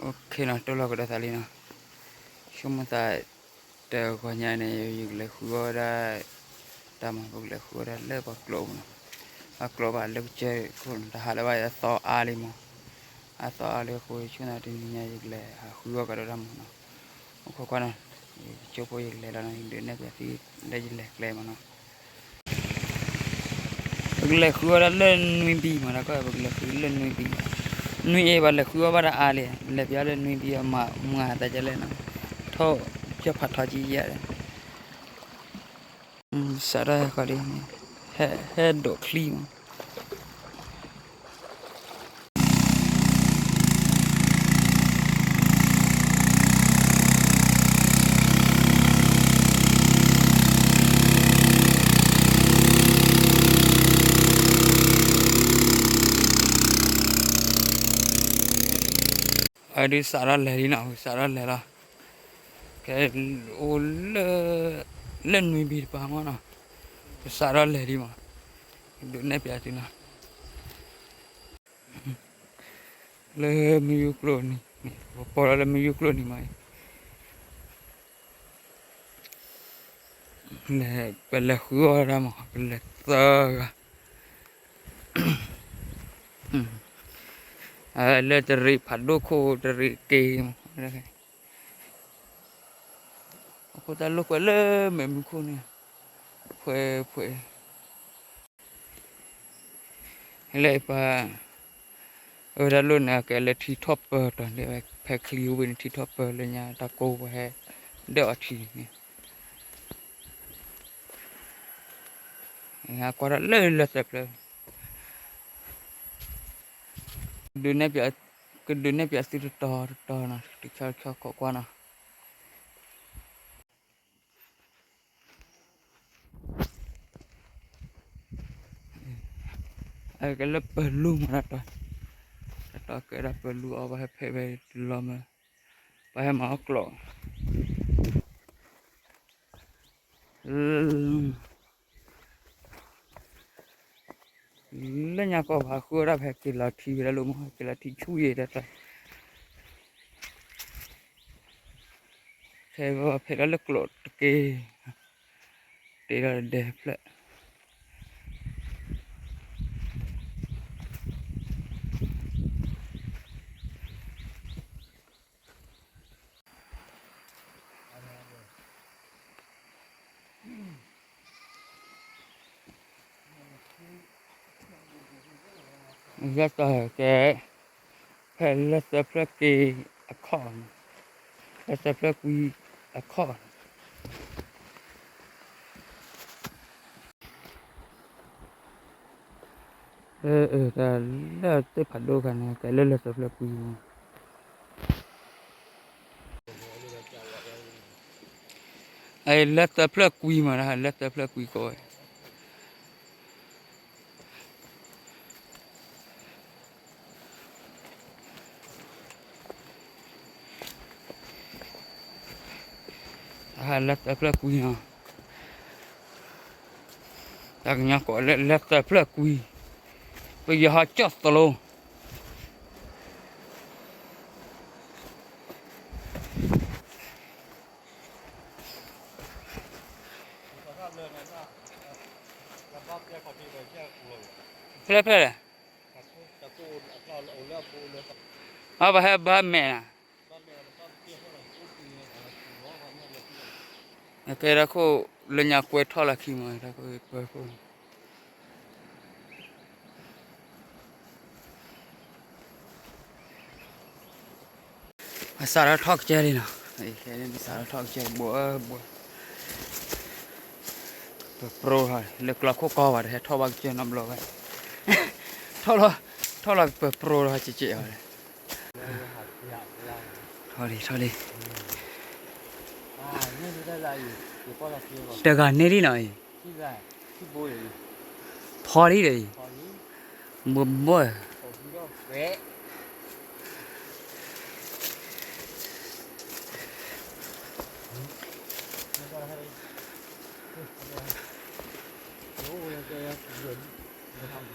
အိၣ်ခ့နီၤ တိၢ်လီၤကဒီးသးလံနီၤ. ဆိကမိၣ်သး တဂီၤညါန့ၣ် ယကလဲၤဃုအီၣ်ဝဲဒၣ် တၢ်မၤ ပကလဲၤဃုအီၣ်ဝဲဒၣ်လၢပှၤကျိးပူၤနီၤ. ပှၤကျိးဘၣ်လၢကစၢၢ်ခိၣ်နီၤ တၢ်ဟးလၢၤဘၣ်အသီအါလံမး, အသီအါလံအဃိ ဆိကမိၣ်သးတနံၤညါယကလဲၤဟးဃုအီၣ်ကဒီးတၢ်မၤနီၤ. အိၣ်ခိးကွၢ်နီၤ ယကဆိဖိယကလဲၤလီၤနီၤ ယကဒုးနဲၣ်ပျးသုလၢယလဲၤကျဲမးနီၤ. ပကလဲၤဃုအီၣ်ဒၣ်လၢနွံဘံမး တၢ်ကီ ပကလဲၤဃုလၢနွံဘံ, နွံအ့ ပှၤလဲၤဃုအီၣ်ဘၣ်တၢ်အါလံ, လဲၤပျးလၢနွံဘံ အမၤမၤသးကလဲၣ်နီၤ, ထီၣ် ကၢၢ်ဖးထီကံယဲၢ်ဒီး စးထီၣ်ဟဲဃီလံ, ဟဲဒိးချံမး. အဒုးစးထီၣ်လဲၤလံနီၤ, စးထီၣ်လဲၤလီၤ. ကဲ အိၣ်လၢ လၢနွံဘံတပၤမးနီၤ, ပစးထီၣ်လဲၤလံမး, ဒုးနဲၣ်ပျးသုနီၤ. လၢမုၢ်ယူၢ်ကျိာ်နံၤ, ပပိာ်လီၤလၢမုၢ်ယူၢ်ကျိာ်နံၤမးအံၤ, ပလဲၤဃုအီၣ်ဒၣ်မး ပလဲၤသၢဂၤ, လၢတရံးဖးဒိၣ်ခိၣ်တရံးက့ၤမး, အဃိတၢ်လိာ်ကွဲလၢမဲာ်မုၢ်ခိၣ်န့ၣ်, ဖှဲဖှဲ လၢပှၤ အဝဲဒၣ်လိၣ်န့ၣ် ကဲလၢထံထီၣ်ပၢၢ်တီၤလၢဖဲချံဝ့ၢ်န့ၣ် ထံထီၣ်ပၢၢ်လၢညါတၢ်ကိးပှၤဟဲ ဒၢးအီၤထံန့ၣ်, ကွၢ်ထီၣ်လၢလၢသၢဖျၢၣ်, ဒုးနဲၣ်ပျး ကဒုးနဲၣ်ပျးသုတတီၤတတီၤနီၤ တဆီဆီခိးကွၢ်နီၤ. အကဲလၢပၢၤလူမးတၢ်တီ, တၢ်တီကဲဒၣ်ပၢၤလူအီၤ ပှၤဟဲဖဲးဝဲတလီၤမး, ပှၤဟဲမၤအီၣ်ကျိး လၢညါကီၢ်ပှၤဃုအီၣ်ဒၣ်ဖဲက့ၤလီၤထံဝဲဒၣ်လိာ်မး က့ၤလီၤထံဆူၣ်ယဲၢ်တၢ်တၢ်, ဖဲဖဲလၢကျိးတက့ၢ်, တ့လီၤဒဲဖျၢၣ် လၢတၢ်ကဲ ဖဲလၢသၢဖျၢၣ်က့ၤအခီၣ်, လၢသၢဖျၢၣ်ကွံအခီၣ်, လၢသ့ၣ်ဖးဒိၣ်ခါန့ၣ် ကဲလၢလၢသၢဖျၢၣ်ကွံမး လၢသၢဖျၢၣ်ကွံမး လၢသၢဖျၢၣ်ကွံကိးဝဲ လၢသၢဖျၢၣ်ကွံနီၤ, တၢ်ကညီကိးလၢလၢသၢဖျၢၣ်ကွံ, ပယီၤဟီကၠီၣ်သလိ ဖျၢၣ်ဖျၢၣ်လဲၣ်, အဘၣ်ဟဲဘၣ်မဲာ်နၤ, ကဲတၢ်ခိၣ်လၢညါကွဲထီၣ်လၢခံမး တၢ်ခိၣ်ပၢၤခိၣ် အစးထီၣ်ထီၣ်ကစၢၢ်လံနီၤ, စးထီၣ်ထီၣ်ကစၢၢ် ဘှဲဘှဲ, ပပြိထီၣ်လၢကျီခိၣ်ကီၢ်ဘၣ် တဟဲထီၣ်ဘၣ်ကစၢၢ်နီတဘျီဝဲ, ထီၣ်လီၤ ထီၣ်လီၤပပြိထီၣ်ကကဲးအီၤ, ထီၣ်လံ ထီၣ်လံ, တဂၤန့ၢ်လံနီၤအံၤ, ဖီလံဒီးအံၤ, မုၢ်မုၢ်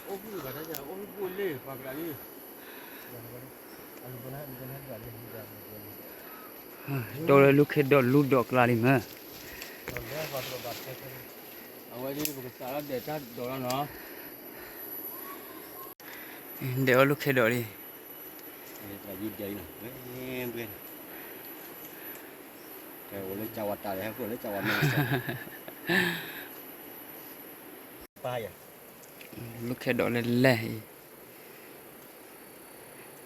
အိၣ်ဘိလ့ၣ်ပှၤကလးလံ, အ ဒိလၢလူၢ်ခ့ဒိးလူၢ်ဒိးကျါလံမ့ၢ်, အဝဲဒ်ပကစးထီၣ်ဒဲးတၢ်ဒိးလီၤနီၤ, ဒဲးအီၤလူၢ်ခ့ဒိးလံ, လူၢ်ခ့ဒိးလၢလဲၢ်အံၤ,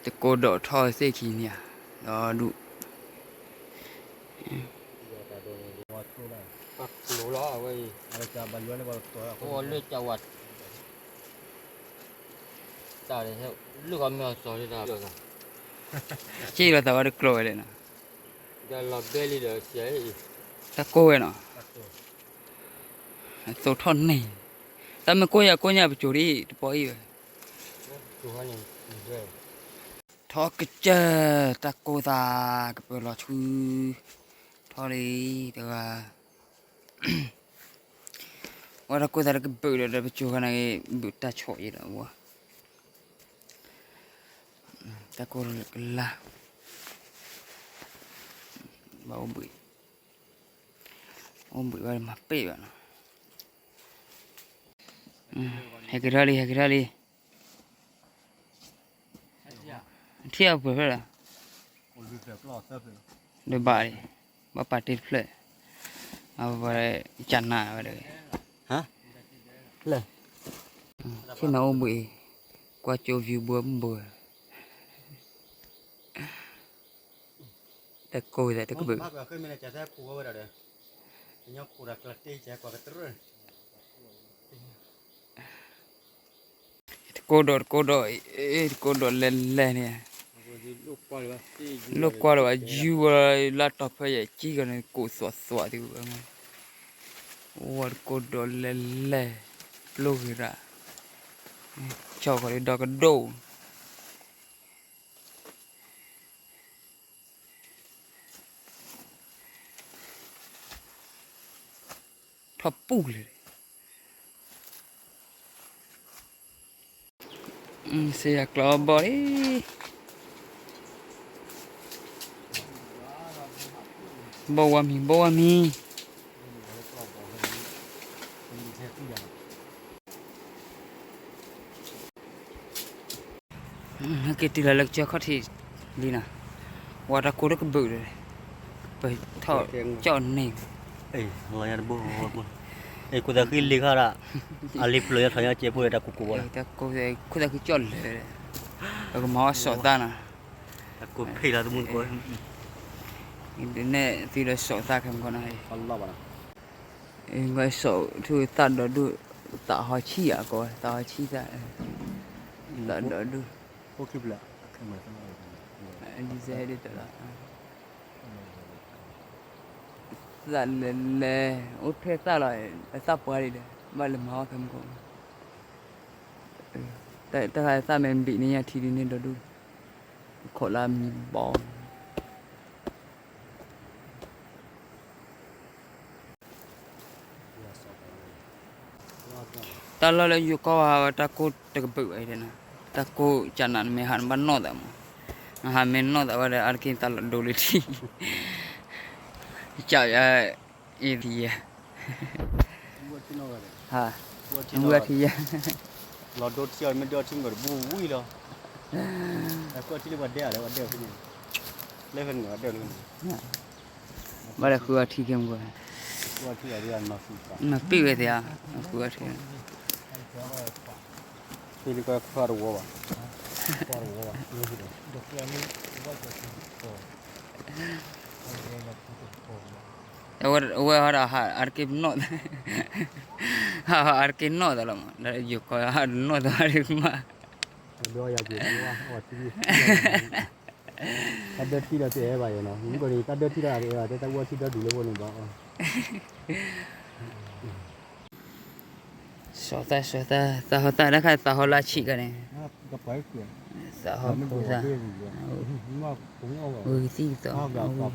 တကိးဒိးထီၣ်သ့ၣ်ခံန့ၣ်ဧါ, ဒီးဒူၣ် ပှၤကျိၤလီၤအဝဲအံၤ, အိၣ်လၢကဝး, တၢ်လၢဟဲလၢခီမ့ၢ်အီၤစီၤလၢတၢ်, က့လီၤသးဝဲတကျိၤဝဲလဲၣ်နီၤ, ဒီးလီၤဘဲလံဒီးဆံးအံၤ, တၢ်ကိၢ်ဝဲနီၤ, အသိးထီၣ်န့ၢ်, တၢ်မ့ၢ်ကိၢ်ယၤကိၢ်ညါပစိၤဒ်အံၤတပီအံၤဝဲ, ထီၣ်ကစၢၢ် တၢ်ကိၢ်သးကပၢၤလီၤဆူ, ထီၣ်လံတဂၤ, ဝဲတၢ်ကိၢ်သးတကဘုးဒီး တပစိၤခါန့ၣ်ဂ့ၤ ဘုးတၢ်ဆိးယံၤဒီးဝဲ, တၢ်ကိၢ်ကလၢ်, ဘၣ်အိၣ်ဘှံး, အိၣ်ဘှံးဘၣ်မၤပ့ၢ်ဘၣ်နီၤ, ဟဲက့ၤထီၣ်လံ ဟဲက့ၤထီၣ်လံ ထံၣ်အပှဲၤဖျၢၣ်လီၤ, ဒီးဘၣ်, ဘၣ်ပာ်တ့ၢ်တဖျၢၣ်, အဝဲ, ကနၣ်ဝဲဒီး, ထံၣ်နၤအိၣ်ဘှံး, ကွၢ်ကၠိ view ဘှဲဘှဲ, တကိးသးတကဘုး, တကိးဒီးတကိးဒီး, တကိးဒီးလဲၤလဲၤန့ၣ်, လိၣ်ကွၢ်လၢၤဘၣ် ယူၤဝဲလၢတီၤဖဲယဲၢ်ကံကီန့ၣ် ကိးသွးသွးသ့ဝဲ, အိၣ်ဝဲတကိးဒီးလဲၤလဲၤ, ပျိဂ့ၤရၣ်, ဆီၣ်ဃီၤဒီကဒိၣ် ထီၣ်ပူၣ်လဲၣ်, စ့ယၤကျီဘီလံ, ဘီဝါမံၤ ဘီဝါမံၤ, ဟဲက့ၤတုၤလီၤလၢကစၢၢ်ခီၣ်ထံးလံနီၤ, ဝဲတၢ်ကိၢ်တကဘုးဒီး, ပထီၣ်ကၠီၣ်န့ၢ်, ခိၣ်သးဃံလ့ခါဒၣ်, အလံဖျိးညါထီၣ်ညါကဲဖိဒီးတၢ်ကိၢ်ကိၢ်ဝဲ, ခိၣ်သးဃံကၠီၣ်လၢာ်, ပကမၤအီၣ်စီၤသၣ်နီၤ, တၢ်ကိၢ်ဖ့လီၤသမူသကိး, နဲၣ်သုဒီးစီၤသၣ်ခဲမုၢ်ကီၢ်နီၤ, စီၤထူသၣ်ဒီဒူၣ်, သၣ်ဟီဆံၣ်အကိး, သၣ်ဟီဆံၣ်သၣ်, သၣ်ဒီဒူၣ်, ဒ်သိးဟဲဒ်တၢ်လီၤ, သၣ်လဲၤလဲၤ, အိၣ်ထဲသၣ်လီၤ, အသၣ်ပှၢ်ဒံးဒီး ဘၣ်လဲၤမၤအီၣ်ခဲမုၢ်ကီၢ်, တၢ်သၣ်မ့ၢ်ဘံးန့ၢ်ညါထံဒ်န့ၣ်ဒီဒူၣ်, ခိးလၢအမံၤဘီ တၢ်လီၢ်လၢယိၤကီၢ်ဝဲ တၢ်ကိၢ်တကဘုးဝဲ, တၢ်ကိၢ်ကနးနမ့ၢ်ဟးနဘၣ်နီၣ်သးမး, နဟးမ့ၢ်နီၣ်သးဝဲဒီး အါတက့ၢ်နတၢ်လီၤဒိလၢထံ, ကၠးယၤ, အ့ၣ်ထံယဲ, ထံယဲ, လီၤဒိထံအီၤမ့ၢ်ဒိထံမ့ၢ်ကီးတဘူၣ်ဝံၤလီၤ, အဃုအထံလၢပှၤဒဲးအီၤလၢပှၤဒဲးဖဲန့ၣ်, လၢဖဲန့ၣ်ပှၤဒဲးလၢန့ၣ် ဘၣ်ဒီးဃုအထံကဲမုၢ်ကီၢ်, မၤပ့ၢ်ဝဲသ့ၣ်ဧါ, ဃုအထံ, ဖဲလၢကခွါတဝီဘၣ်, အဝဲဟီဒီးအါတက့ၢ်နီၣ်, ဟးအါတက့ၢ်နီၣ်သးလီၤမး, ဒီးယိၤကီၢ်ဟးနီၣ်သးဒ်မး တၢ်ဒၢထံဒီးတအဲၣ်ဘၣ်ယဲနီၤ, မ့ၢ်ကီးန့ၣ် တၢ်ဒၢထံဒီးတအဲၣ်ဘၣ်, တဲတၢ်အူထံဒီဒူၣ်လၢပှၤန့ၣ်ဘၣ်အီၤ, စီၤသၣ်စီၤသၣ် သးဟီသၣ်တၢ်ခါသးဟီလၢဆံးကန့ၣ်, သးဟီဖိသၣ်, ဝံၤသံသး,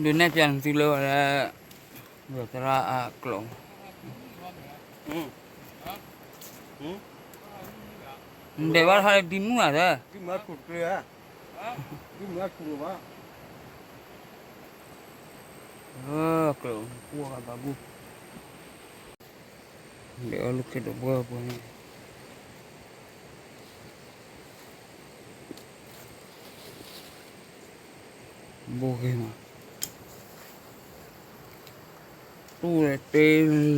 ဒုးနဲၣ်ပျးနသုလၢဝဲဒၣ်, သရၣ်အကျိာ်, ဒဲးဘၣ်ထီၣ်လၢဒံမုၢ်ဧါသၢ, ဒံမုၢ်, ကျိၤ, ဒဲးအီၣ်လူၢ်ခ့ဒိးဘှီပှၤန့ၣ် ဘိၣ်ဂ့ၤမး, တူၢ်တဲ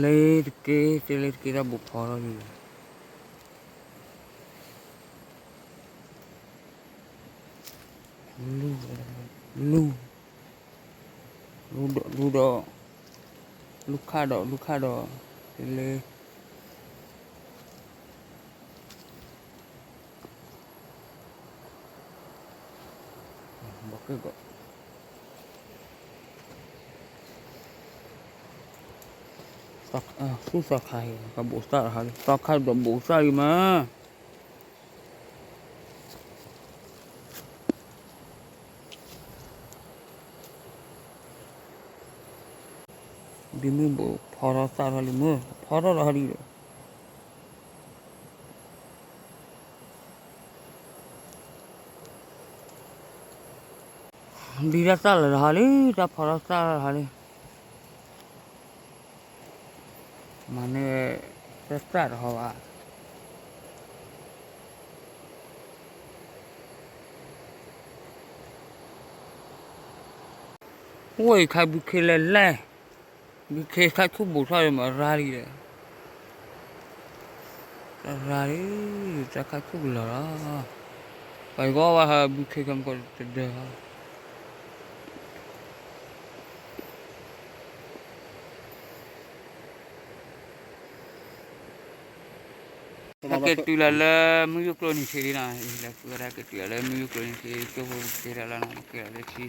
လ့တက့ၢ်, တဲလ့တက့ၢ် တၢ်ဘိးဖီထီၣ်လံ, လူၢ်, လူၢ်, လူၢ်ဒီး, လူၢ်ဒီး, လူၢ်ခၣ်ဒီး, လူၢ်ခၣ်ဒီး, တဲလ့ ဘီက့ၢ်ကီး, သူၣ်သီခါအံၤ ကဘိးစၢ်တဟါလံ, သီခါဒီးဘိးစၢ်လံမး, ဒ်မုၢ်ဘိးဖီထီၣ်စၢ်ထီၣ်လံမး, ဖီထီၣ်ဒီးဟါလံဒီး ဒ်တၢ်စၢ်လီၤတဟါလံ, တၢ်ဖီထီၣ်စၢ်လီၤတဟါလံ, မၤန့ၢ်တၢ်စၢ်တဟါဘၣ်. ဝဲၢ်ခါဘုခ့လဲၣ်လဲၣ်, ဘုခ့ခါဆူၣ်ဘိးထီၣ်ဒီးမၤရၤလံဒီး ရၤလံ, တၢ်ခါဆူၣ်ကလီၤလီၤ, ပှၤဂီၢ်ဝဲဟးဘုခ့ခါမကီတဒၢ, တၢ်က့ၤတုၤလီၤလၢမုၢ်ယိၣ်ကျိနံၤထံးလံနီၤ, လၢက့ၤတုၤလီၤလၢမုၢ်ယိၣ်ကျိနံၤထံး ကၠိဖိက့ၤလီၤလီၤနီၤ, က့ၤလီၤလၢထံ,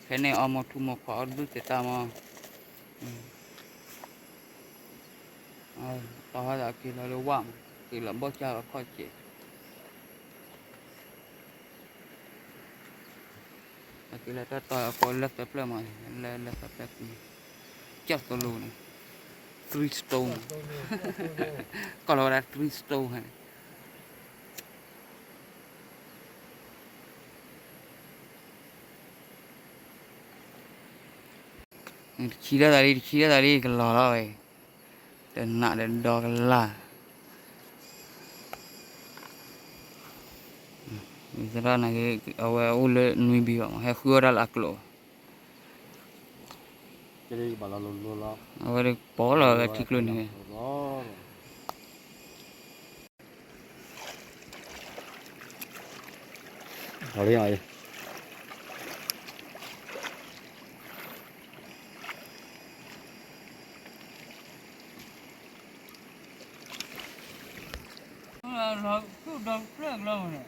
ဖဲန့ၣ်အီၣ်မီၤထူမီၤခွါအီၣ်တဘျုးသဲးတၢ်မီၤ တီၤဟါသးက့ၤလီၤလၢဝၣ်မး, က့ၤလီၤဘီၣ်ကၢ်လီၤခီၣ်စဲး, အက့ၤလီၤတၢ်တီၤအဃိလၢသၢဖျၢၣ်မး, လၢလၢသၢဖျၢၣ်ကွံ, ကၠီၣ်သလိန့ၣ်, three stone, ကီၢ်လီၤဝဲဒၣ် three stone ဟဲ တဆံဒၣ်သးလံ တဆံဒၣ်သးလံ ကလီၤလီၤဝဲ, တနးဒီးဒီကလၢ်, သရၣ်နာ်က့ အဝဲအိၣ်လၢနွံဘံဘၣ်မး ဟဲဃုအီၣ်တၢ်လၢအကျိာ်, အဝဲပီလီၤဝဲထံကျိနံၤ လီၤလံ, လီၤဆူၣ်ဒီဖျၢၣ်ကလီၤန့ၣ်.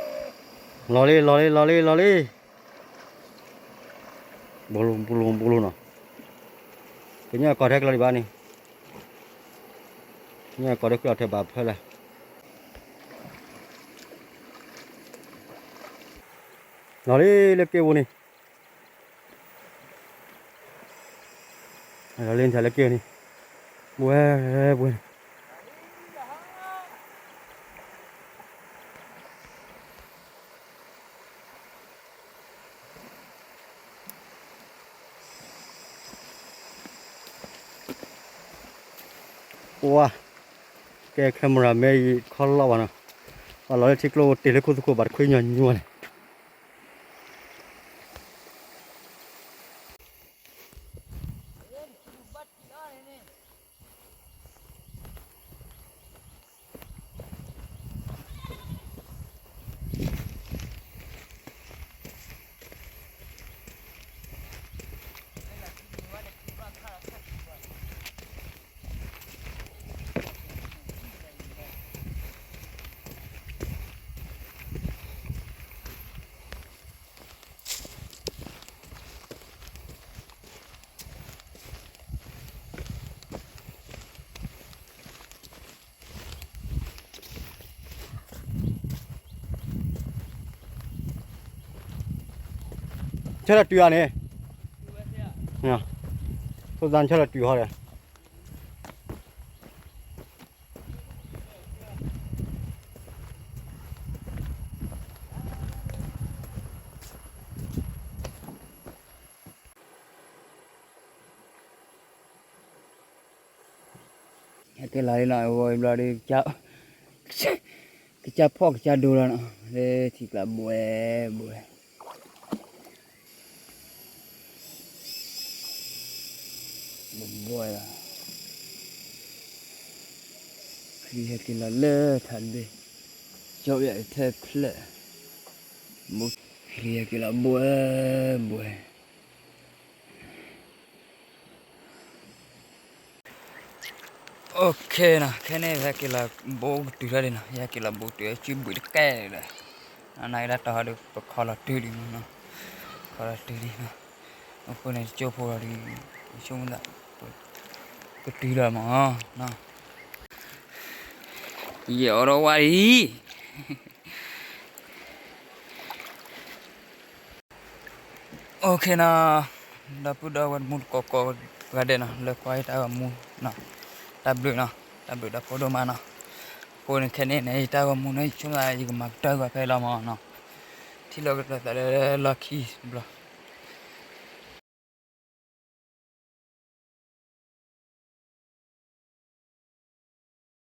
လီၤလံ လီၤလံ လီၤလံ လီၤလံ, ဘူးလူၤ ဘူးလူၤ ဘူးလူၤနီၤ, ကညီကီၢ်ထဲကျီဒံးဘၣ်န့ၣ်, ကညီကီၢ်ထဲကျီထဲဘၣ်ဖဲလဲၣ်, လီၤလံ လၢက့ၢ်ပူၤန့ၣ် လီၤလံ နထၢၣ်လၢက့ၢ်န့ၣ်, ဝဲ ဝဲ ပှၤ, ကဲ camera မ့ၢ်ယခီလီၢ်ဘၣ်နီၤ, ပှၤလီၤလၢထံကျိတ့ၢ်လၢခိၣ်သခိၣ်ဘၣ်တခွံညီညီလဲၣ်. လီၤလံ ဆၢထၢၣ်တုၤဧါန့ၣ်, ဖိသၣ်ဆၢထၢၣ်တုၤဟီဒီး ဟဲက့ၤလီၤလံနီၤ, အဝဲဘျီဒီး ကစၢ်ဖှီၣ်ကစၢ်ဒိလီၤနီၤ, လၢထံကျါဘှဲဘှဲ ဘှဲလီၤ, ခရံာ်ဟဲက့ၤလီၤလၢထးဘ့ၣ်, ကၠီယထဲဖျၢၣ်, ခရံာ်ဟဲက့ၤလီၤဘှဲဘှဲ. OK နီၤ, ခဲန့ၣ် ဟဲက့ၤလီၤဘိကတုၤထီၣ်ဒံးနီၤ, ဟဲက့ၤလီၤဘိကတုၤ စုဘှံးတကဲဒီး, နာ်က့ဒၣ်တီၤဟီဒီး ပခီလီၤတုၤလံမးနီၤ, ခီလီၤတုၤလံနီၤ, အဃိန့ၣ် ကၠိဖိလီၤဒီး ဆိကမိၣ်သး ကတုၤလီၤမးနီၤ, ယအိးထီၣ်ဝါဒံး OK နီၤ, ဒီပုၢ်ဒီဝဲၢ်မူတကိးကိးဂၤဒဲးနီၤ, လၢကွၢ်ယတၢ်ဂီၤမူနီၤ, တၢ်ဘျုးနီၤ, တၢ်ဘျုးဒီဖိဒိၣ်မးနီၤ, အဃိန့ၣ်ခဲန့ၣ်န့ၣ် ယတၢ်ဂီၤမူန့ၣ် ယဆိကမိၣ်သး ယကမၤကတၢၢ်ကွံာ်ဖဲအံၤလီၤမးနီၤ, ထံၣ်လိာ်ကဒီးသးလၢလီၢ်ခံဘျီ